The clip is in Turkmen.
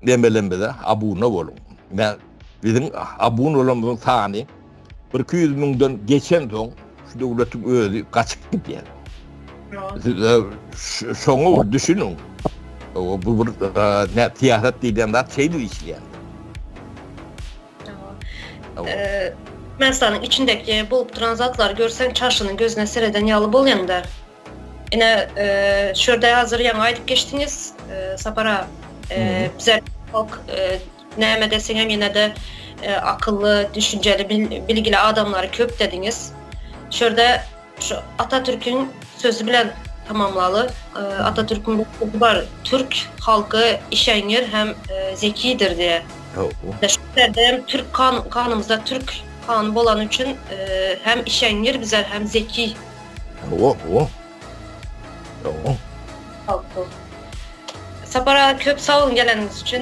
Nemelerimize abuna boluň. Nä biziň abun bolanymyzyň sany bir 200 müňden geçensoň şu döwletiň özi gaçyp gidýär. Siz şoňa bir düşüniň. Bu bir nä syýasat diýlen zat şeýdip işleýär. Türkmenistanyň içindeki bolup duran zatlary görseň çaşynyň gözüne sereden ýaly bolýaňda. Ine şu ýerde hazir ýaňy aýdyp geçdiňiz Sapar aga. Bize halk näme deseňem ýene-de akylly, düşünjeli, bilgili adamlary köp dediňiz. Şu ýerde şu Atatürküň sözi bilen tamamlaly. Atatürküň bir sözi bar, Türk halky işeňňir hem zekidir diýe. Şu ýerde hem türk kan kanymyzda türk kany bolany üçin hem işeňňir bize hem zeki. Hawa, hawa. Hawa. Sapar aga köp sag boluň geleniňiz üçin.